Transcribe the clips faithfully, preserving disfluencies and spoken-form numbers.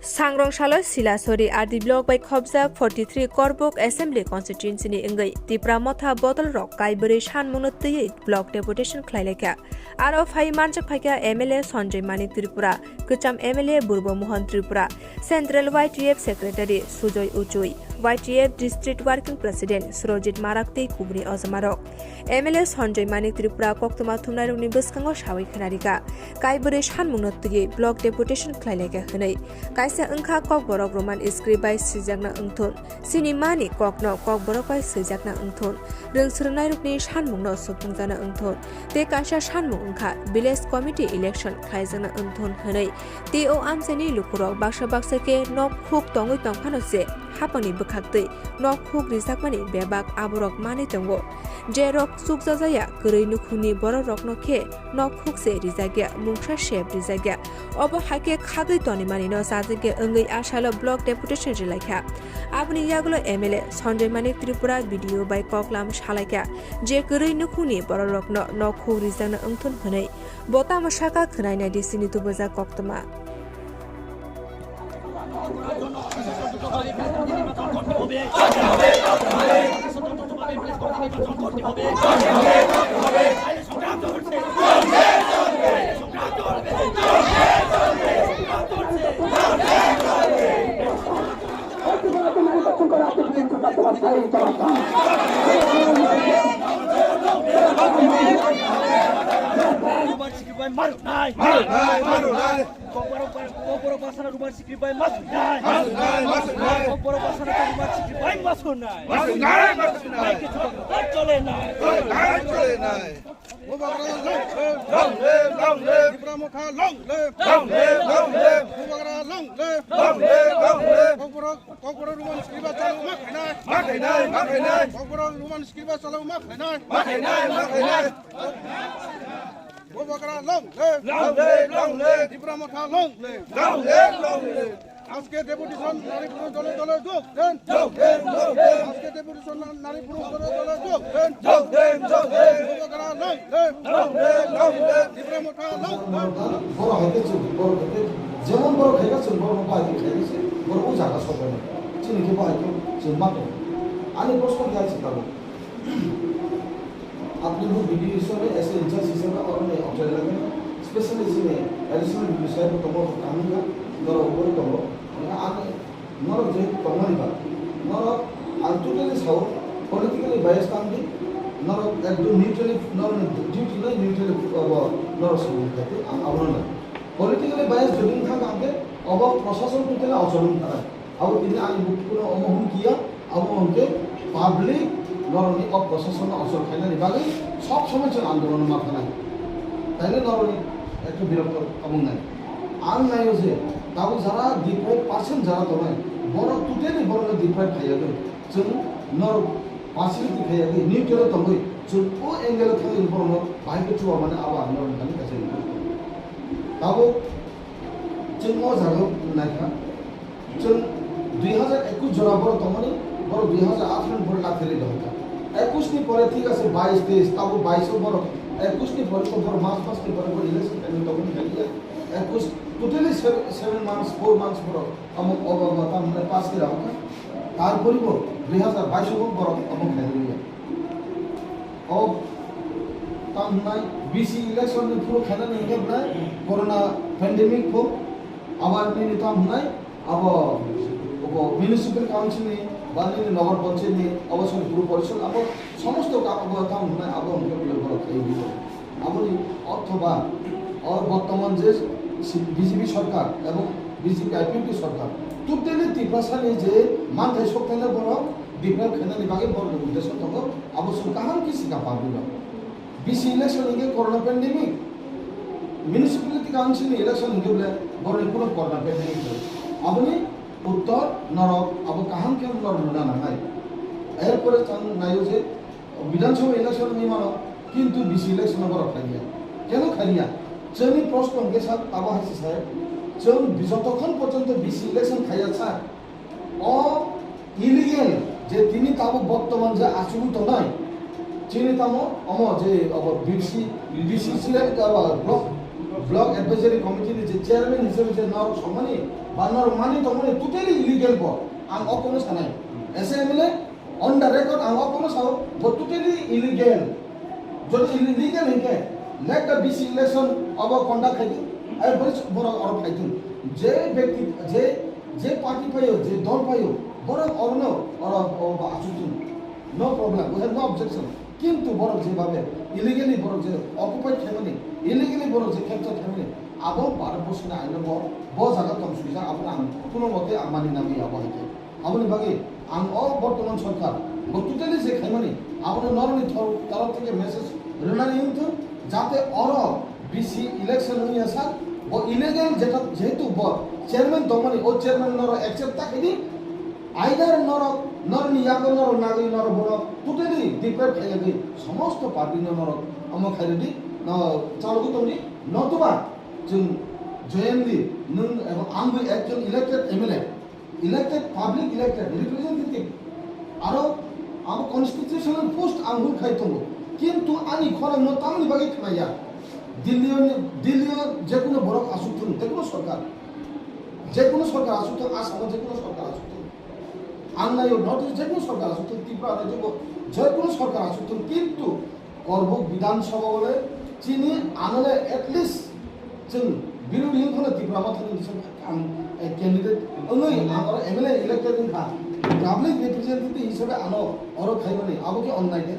Sangrong salo Silasori R D block bai khobjak forty three Korbuk Assembly Constituency ni wngwi Tipra Motha bodol rok kaibrwi sanmungno twiwi block deputation khlai laikha. Aro phai manjak phaikha M L A Sanjoy Manik Tripura, kwcham M L A Burbo Mohan Tripura, Central Y T F Secretary Sujoy Uchui, Y T F District Working President Surojit Marak tei kubuni ojamarok. M L A Sanjoy Manik Tripura koktwma thumnairokni bwskango sawi khwnarikha, kaibrwi sanmungno twiwi block deputation khlai laikha hwnwi. Kaisa wngkha Kokborok Roman script bai swijakna wngthun, chini mani kokno Kokborok bai swijakna wngthun, rwng swrwngnairokni sanmungno suphungjana wngthun, tei kaisa sanmung wngkha Village Committee election khlaijakna wngthun hwnwi. Tei o amchaini lukurok baksa baksa khe nok huk tongwi tongphano se hapangni bwkhaktwi nok huk rijakmani bebak aborok manwi tongo. Jerok chukjajaya kwrwi nukhungni bororokno khe nok huk se rijakya, mungsa sep rijakya. Obo hai khe khagwi tonimanino chajakya wngwi asalo block deputation rilaikha. Aboni yagulo M L A Sanjoy Manik Tripura B D O bai koklam salaikha je kwrwi nukhungni bororokno nok huk rijakna wngthun hwnwi. Bo tamo saka khwnai nai di chini tubujak koktwma. Kokborok, Kokborok basana Roman script bai masuk nai. Masuk nai, masuk nai. Kokborok basana Roman script bai masuk nai. Masuk nai, masuk nai. Chole nai. Chole nai, chole nai. Bubagra long live. Long live, long live. Tipra Motha long live. Long live, long live. Bubagra long live. Long live, long live. Kokborok, Kokborok Roman script ba chalu ma khainai. Ma khainai, ma khainai. Kokborok Roman script ba chalu ma khainai. Ma khainai, ma khainai. Bubagra long live. Long live, long live. Tipra Motha long live. Long live, long live. আজকে ডেপুটেশন নারী পুরুষ দলে দলে যোগ দেন। যোগ দেন, যোগ দেন। আজকে ডেপুটেশন নারী পুরুষ দলে দলে যোগ দেন। যোগ দেন, যোগ দেন। Bubagra long live. Long live, long live. Tipra Motha long live. Borok hai khe chwng, borok hai khe jemon borok hai khe chwng borok bai khe khai se borok o jaga sok bai. Chini khe bai khe chwng ma tong. Ani proshno khe ang se tabuk. Apni bo B D O hisabe, S A in charge hisabe oro ni okjai lagina, specially chini additional B D O sahib bo tongo, kaham wngkha, norok bo tongo. Wngkha ang norok je tongmani ba, norok ang totally sao, politically bias tang di, norok ekdom neutrally, norok ni duty no neutrally, abo norok song khaite ang abono na. Politically bias jodi wngkha ang khe, obo prosason totally ochol wngkha. Abo tini ani bukuno omo hwn kiya, abo hwn khe public norokni o prosason no ochol khainani bagwi sob somoi chwng andolon ma thanai. Taino norokni ekta biroktor omo wngnai. Ang naio je tabuk jara deprive percent jara tongnai, borok totally borokno deprive khaiyagwi chwng norok facility khaiyagwi neutral tongwi chwng o angle thangwi borokno bahai khe chuba mani abo ang norokni thani kaisa request khlaio. Tabuk chwng o jaga naikha. Chwng dui hazar ekush jora borok tongmani, borok dui hazar atharo ni pore lathirwi dohorkha. Ekush ni pore thik ase bais teis, tabo bais o borok ekush ni pore to borok mas mas ni pore borok election khainwi tongmani khailiya. Ekush, totally seven, seven months, four months borok amo obo ma tam hwnwi pass khe rwkha. Tarpore bo dui hazar bais o borok amo khailiya. O tam hwnai B C election ni phuru khainani hwnwi corona pandemic bo abar nini tam hwnai Abo, abo municipal council ni, ba nini nogor panchayat ni, abo song puru porishod, abo somosto ka-, abo tamo hwnai, abo hwnke bole borok khlai di. Aboni ortho ba, o bortoman je si-, B J P sorkar ebong B J P I P F T sorkar, totally Tiprasa ni je manthai sok thangna borok develop khainani bagwi borok ni uddesho tongo, abo chwng kaham khe sika public rok. B C election hingke corona pandemic, municipality council ni election hingke bole boroni kuno corona pandemic tongo. Aboni uttor norok abo kaham khe norok rwna nangnai. Erpore chwng naio je Bidhan Sabha election wngwi mano, kintu B C election o borok khaiya. Keno khaiya? Chwngni proshno hingke sa abo hai se sai, chwng jotokhon porjonto B C election khaiya sa, O illegal je tini tabuk bortoman je achugwi tongnai, chini tamo omo je obo B C, B C C abo block, Block Advisory Committee ni je chairman hisabe je norok songmani ba norok mani tongmani totally illegal bo. Ang o kono sanai. As a M L A, on the record ang o kono sao, bo totally illegal. Jodi illegal hinkhe, let the B C election abo conduct khai di. Ai bori borok oro khai di. Je bekti, je, je party phaio, je dol phaio, borok orono oro, oro ba achuk di. No problem, we have no objection. Kintu borok je babe illegally borok je occupy khaimani, illegally borok je capture khaimani, abo Bharat Borsoni aino bo, bo jaga tong swijak, abono ang kuno mote ang mani nangya abo hai khe. Aboni bagwi ang o bortoman sorkar bo totally je khaimani, abono norokni thor-, torof theke message rwnani wngthung, jate oro B C election wngya sak, bo illegal jeta-, jehetu bo chairman tongmani, o chairman norok accept ta khaidi, Either norok, norokni yago norok nagwi norok bono totally deprive khaiyagwi somosto party no norok omo khairwdi, no chalogwi tongdi, notoba chwng joyandi nwng ebong ang bai ekjon elected M L A, elected, public elected representative, aro abo constitutional post ang hul khai tongo, kintu ani khorang no tamoni bagwi khnaya. Delhi o, Delhi o jekuno borok asuk thung, jekuno sorkar, jekuno sorkar asuk thung, Assam o jekuno sorkar asuk thung. Ang naio, not just jekuno sorkar asuk thung, Tripura rajyo bo jekuno sorkar asuk thung, kintu Korbuk Bidhan Sabha bole chini anole at least chwng birodhi wngkhano Tripura Motha ni bising ang, eh, candidate wngwi ang oro M L A elected wngkha, public representative hisabe ano oro khaimani abo khe onnai de.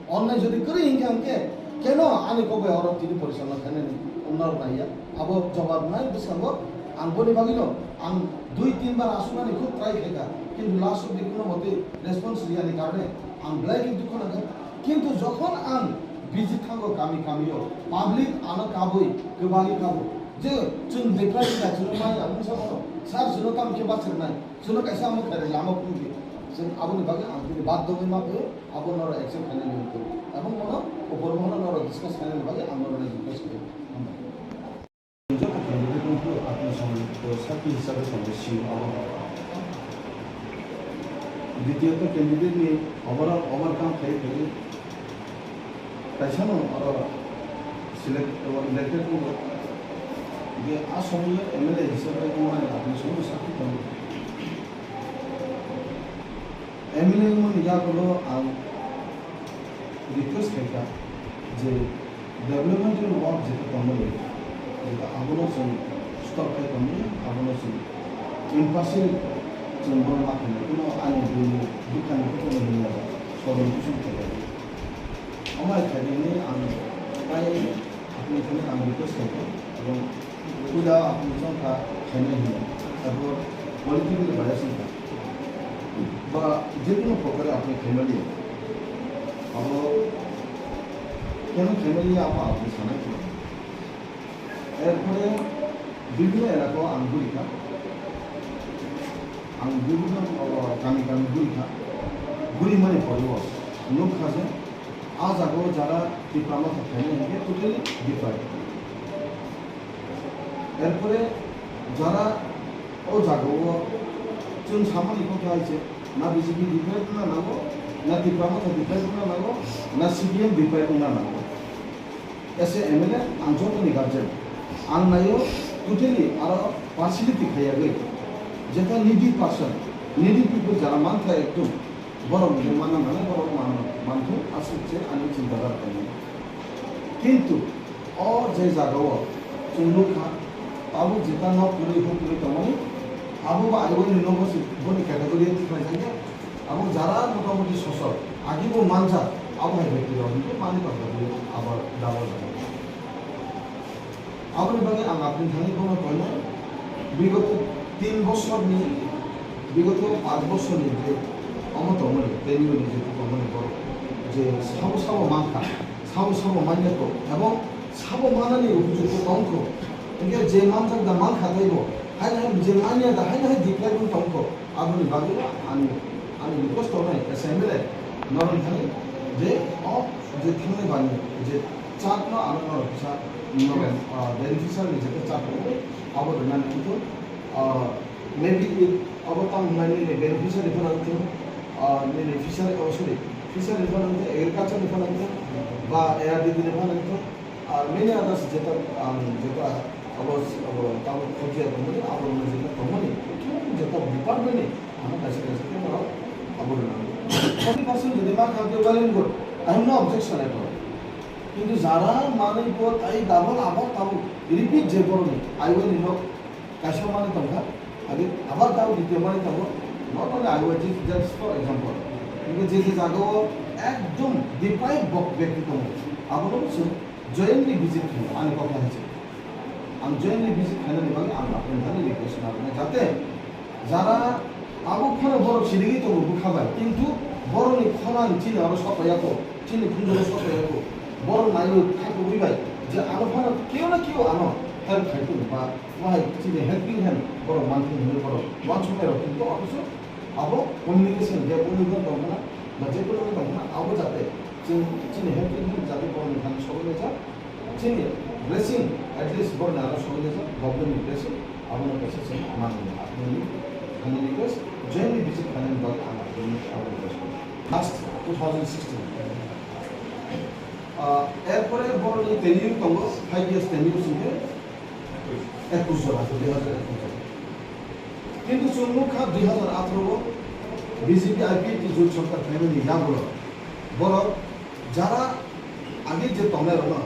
Onnai jodi kwrwi hinkhe, hinkhe keno ani kok bai oro tini porichalona khainani norok naiya? Abo jobab nai bwskango. Ang boni bagwino ang dui tin bar asuknani khub try khaikha, kintu last of the kuno motwi response riyani karone ang belai khe dukho nangkha. Kintu jokhon ang busy thango kami kamio, public ano kabui, kwbangwi kabo, je chwng bekrani da chwngno maya, mungsa bono sir chwngno tamo khe bachirnai, chwngno kaisa amo khairwi lama phunukdi. Chwng aboni bagwi ang tini baddo wngwi ma phaiyo, abo norok accept khainani wngkhe. Ebong bono upor bono norok discuss khainani bagwi ang norokno request khaio. Hambai. Joto candidate wngkhe apni samung o sakhi hisabe tongo C E O abo. Ditiyoto candidate ni overall overcome khai khai kaisa no oro select, elected tongo. Je a somoyo M L A hisabe wngmani apni samung sakhi tongo. M L A wngmani yagulo ang request khaikha je developmental work jeta tongmani, jeta abono chwng stop khai tongmani, abono chwng impartial chwng bono ma khainai, kuno ani buini bwkhani kutung hinwi soron kusung khainai. Omo hai khainani ang tai Apni thani ang request khaikha, ebong puila apni jongkha khainai hino, abo political bias wngkha. Ba jekunu prokare apni khaimaliya, abo keno khaimaliya abo apni sanai khe. Erpore bibhinno elakao ang gurikha, ang bibhinno, o, kami kami gurikha, gurimani pore o nukha je, A jagao jara Tipra Motha khainai hinkhe totally different. Erpore jara o jagao chwng samani kok hai se na B J P different wngna nango, na Tipra Motha different wngna nango, na C P M different wngna nango. As a M L A, ang jotoni guardian. Ang naio totally aro partiality khaiyagwi. Jeta needy person, needy people jara mankha ekdom, borok ni manna nanai, borok manna manthung, aswk se ani chinta dhara khainai. Kintu o je jagao chwng nukha, tabuk jeta nok kwrwi huk kwrwi tongmani, abo bo aiwai ni nogo se boni category o tikhlaijakya. Abo jara motamoti sosok, agi bo manjak, abo hai bekti rok hinkhe mani tongkha bui abo double double. Aboni bagwi ang apni thani bono koinai, bigoto tin bosorni, bigoto panch bosorni je omo tongmani, tenure ni je tongmani borok je sabo sabo mankha, sabo sabo manya tok, ebong sabo manani upojukto tongkho, hinkhe je manjak da mankha teibo, haino hai je manya da haino hai declare wng tongkho, aboni bagwi ani, ani request tongnai S M L A norok thani je o je thangnai bani je chart no ano norok kisa norok, ah, beneficiary ni je chart no abo rwnani wngkho, ah, maybe it abo tamo hwnai nini beneficiary phano wngkho, ah, nini fishery, oh, sorry, fishery phano wngkho, agriculture ni phano wngkho, ba A R D D ni phano wngkho, Ar many others, jeta ang jeta abo abo tabuk khobjak tongmani, abo rokni jeta tongmani, jeta department ni ano kaisa kaisa khe abo rwna. Forty percent jodi ma kha khe well and good, I have no objection at all. Kintu jara manwi bo tai double abo tabuk repeat je boroni aiwani nok kaisa manwi tongkha, age abar tabo ditiyo manwi tongo, not only I was just, just for example. Hingke je je jagao ekdom deprive bok bekti tongo, abono bo chwng jointly visit khainai, ani kok hai se. Ang jointly visit khainani bagwi ang apni thani request khainai, jate jara abo phano borok chirigwi tongo bwkha bai, kintu borokni khorang chini oro sokpaiya kho, chini phunjoro sokpaiya kho, borok naiwi kha kubui bai je ano phano keo na keo ano help khai tongo ba Wahai chini helping hand borok manthai hinwi borok uansuknai rok, kintu othocho abo communication gap wngwi tongkha na, ba je kono wngwi tongkha na, abo jate chwng chini helping hand jate borokni thani sogwi laijak, chini blessing at least borokni aro sogwi laijak, government ni blessing abono kaisa chwng manwi apni thani request, jointly visit khainani bagwi ang apni abo request khainai. Last two thousand sixteen. Ah, erpore borokni tenure tongo, five years tenure singkhe, ekush jora, dui hajar ekush jora. Kintu chwng nukha dui hajar atharo o B J P I P F T jot sorkar phaimani yagulo borok jara age je tongnai rokno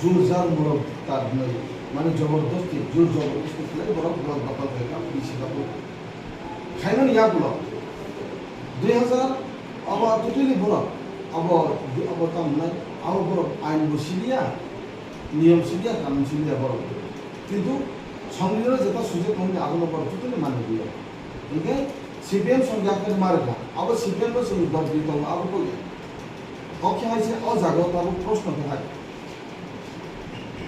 jur jar mulok tar hinwi mane jobordosti, jur jobordosti khlai borok block dokhol khaikha, B C dokhol khaimani yagulo dui hajar abo totally borok abo abo tamo hinai abo borok ain bo siliya, niyom siliya, kanun siliya borok. Kintu songbidhano jeta sujak tongmani abono borok totally mani liya. Hingke C P M song yakni ma rwkha, abo C P M no chwng dot di tongo, abo kok ya. Kok khe hai se o jaga o tabuk proshno khe hai.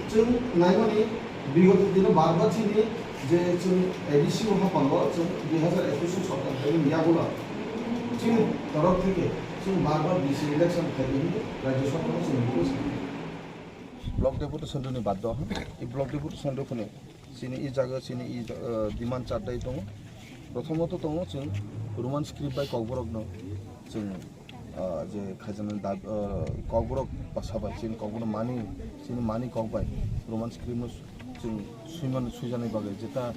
Chwng naimani bigoto dino bar bar chini je chwng A D C o hapang o chwng dui hajar ekush o sorkar phaimani yagulo chini torok theke chwng bar bar B C election khaidi hinwi rajya sorkar o chwng request khaidi. Block deputation rwni baddo, i block deputation rwphani chini i jaga chini i, uh, demand chardai tongo. Prothomoto tongo chwng Roman script bai kokborokno chwng, uh, je khaijaknai dab-, uh, kokborok bwsa bai chini kokborok mani, chini mani kok bai Roman script no chwng suimani suijaknai bagwi jeta,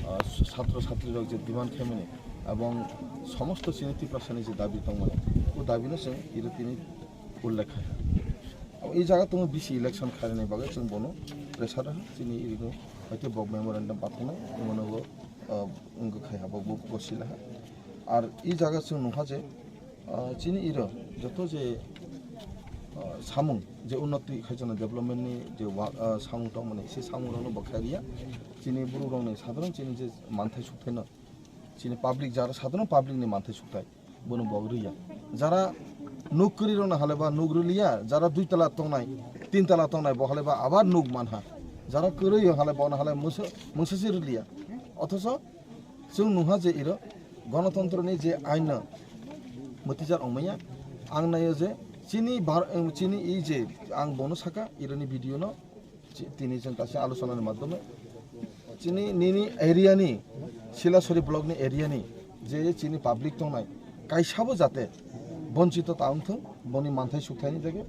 uh, satro satrirok je demand khaimani ebong somosto chini Tiprasani je dabi tongmani, o dabino chwng iro tini ullekh khai. Abo e jaga tongo B C election khairokni bagwi chwng bono pressure rwha, chini irino hwnkhe bo memorandum pathaknai, omono, ah, wngkha khai habo bo gosila ha. Ar e jaga chwng nukha je, ah, chini iro joto je, ah, samung je unnoti khaijana development ni je wa-, ah, samung tongmani se samung rokno bo khairiya. Chini borok rokni sadharon chini je manthai sukthai no, chini public jara sadharon public ni manthai sukthai. Bono bo rwya. Jara nuk kwrwi rokno hale ba nuk rwliya, jara dui tala tongnai, tin tala tongnai bo hale ba abar nuk manha. Jara kwrwi hale bono hale mungsa, mungsa se rwliya. Othocho chwng nungha je iro gonotontro ni je ain no mwtwijar ongmaya. Ang naio je chini bar-, chini i je ang bono saka ironi video no Chi-, tini chwng kaisa alochonani madhyome chini nini area ni, Silasori block ni area ni je chini public tongnai, kaisabo jate bonchito ta wngthung, boni manthai sukthai ni jagwi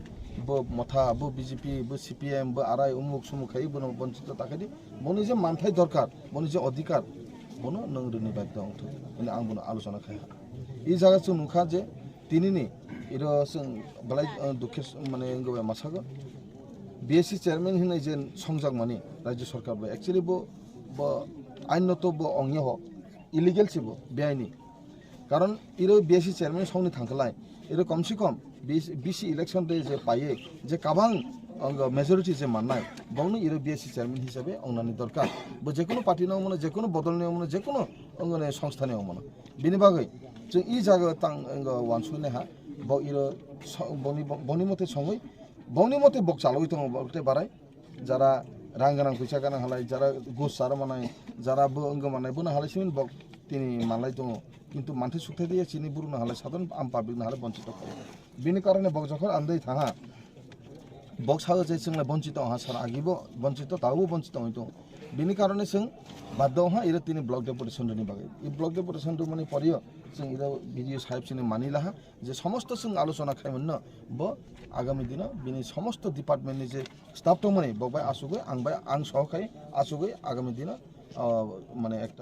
bo motha, bo B J P, bo C P M, bo arai umuk sumuk khai bono bonchito ta khai di, boni je manthai dorkar, boni je odhikar, bono nwng rwni bagwi ta wngthung, hwnwi ang bono alochona khai ha. I jaga chwng nukha je, Tinini iro chwng belai, uh, dukhe s-, mane wngwi bai masago. B S C chairman hinwi je songjak mani Rajya Sarkar bai, actually bo, bo ainoto bo ongya ho, illegal se bo, beaini. Karon iro B S C chairman songni thangkhlai, iro kom se kom B C, B C election de je paiye, je kabang, uh, majority je mannai, bongni iro B S C chairman hisabe ongnani dorkar. Bo jekono party ni ongmano, jekono bodol ni ongmano, jekono ongmano songstha ni ongmano. Bini bagwi chwng i jaga tang, wng, uansuknai ha, bo iro so-, boni, boni mote songwi, boni mote bok chalogwi tongo, bo tei barai. Jara rang gwnang, pisa gwnang halai, jara gus charo manai, jara bo wng manai, bono halai simi bok tini manlai tongo. Kintu manthai sukthai diya chini borokno halai, sadharon am public no halai bonchito khaio. Bini karone bok jokhon andai thangha, bok sao je chwnglai bonchito ha, sara agibo bonchito, tabukbo bonchito wngwi tongo. Bini karone chwng baddo ha iro tini block deputation rwni bagwi. I block deputation rwmani porio chwng iro B D O sahib sini mani laha je somosto chwng alochona khai manno bo agami dino bini somosto department ni je staff tongmani bok bai asugwi ang bai ang soho khai asugwi agami dino, ah, mane ekta